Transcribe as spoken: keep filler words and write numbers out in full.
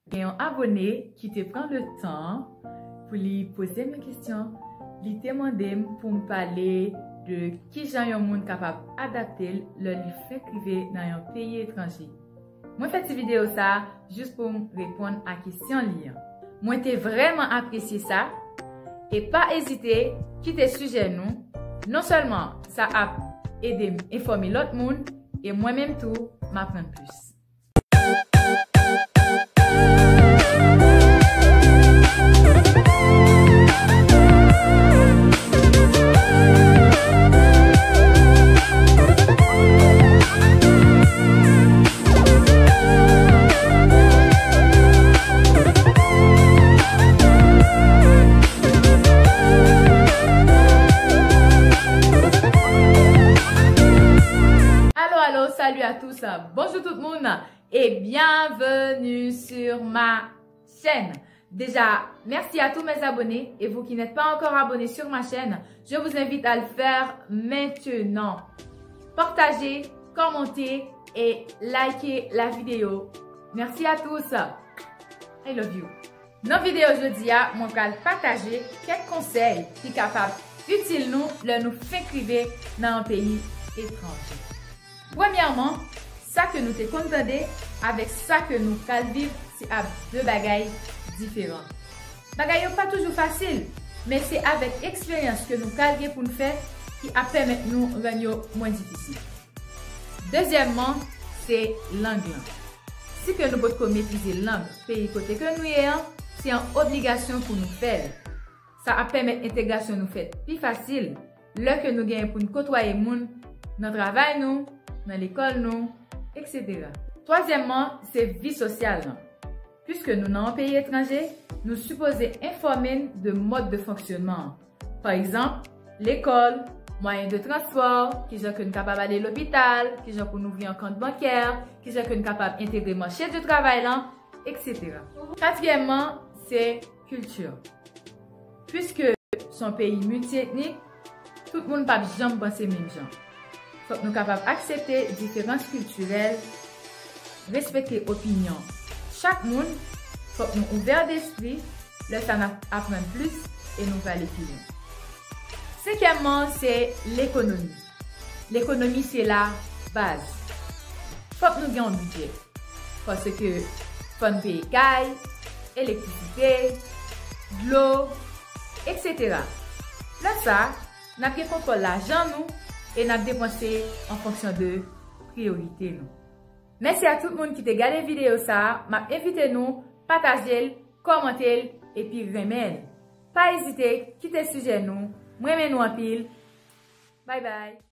Gen yon abone ki te pran le tan pou li poze m yon kesyon. Li te mande m pou m pale de kijan yon moun kapab adapte l lè li fenk rive nan yon peyi etranje. Mwen fè ti videyo sa a jis pou m reponn a kesyon li an. Mwen te vrèman apresye sa, e pa ezite kite sijè nou. Non sèlman sa ap ede m enfòme lòt moun, e mwen menm tou, m aprann plis. Alo, alo, salut à tous. Bonjour tout le monde et bienvenue sur ma chaîne. Déjà, merci à tous mes abonnés et vous qui n'êtes pas encore abonnés sur ma chaîne, je vous invite à le faire maintenant. Partagez, commentez et likez la vidéo. Merci à tous. I love you. Nan videyo jodi a, mwen pral pataje kèk konsèy ki kapab itil nou lè nou fenk rive nan yon peyi etranje. Premyèman, sa ke nou te konn tande avèk sa ke nou pral viv se ap de bagay diferan. Bagay yo pa toujou fasil, men se avèk eksperyans ke nou pral gen pou n fè ki ap pèmèt nou rann yo mwen difisil. Dezyèmman, se lang lan. Si ke nou potko metrize lang peyi kote ke nou ye an, se yon obligasyon pou nou fè l. Sa ap pèmèt entegrasyon nou fèt pi fasil lè ke nou genyen pou n kotwaye moun nan travay nou, nan lekòl nou, etsetera. Twazyèmman, se vi sosyal lan. Piske nou nan yon peyi etranje, nou sipoze enfòme n de mòd de fonksyonman an. Pa egzanp, lekòl, mwayen de transpò, kijan ke n kapab ale lopital, kijan pou n ouvri yon kont bankè, kijan ke n kapab entegre mache de travay lan, etsetera. Katriyèmman, se kilti. Piske se yon peyi miltietnik, tout moun p ap janm panse menm jan. Fòk nou kapab aksepte diferans kiltirèl, respekte opinyon chak moun, fòk nou ouvè despri, lè sa n ap aprann plis e nou prale pi lwen. Senkyèmman, se lekonomi. Lekonomi se la baz. Fòk nou gen yon bidjè. Paske fò n peye kay, elektrisite, dlo, etsetera. Lè sa, n ap gen kontwòl lajan nou e n ap depanse an fonksyon de priyorite nou. Mèsi a tout moun ki te gade videyo sa a. M ap envite nou pataje l, kòmante l, epi renmen l. Pa ezite kite sijè nou. M renmen nou anpil. Bye bye.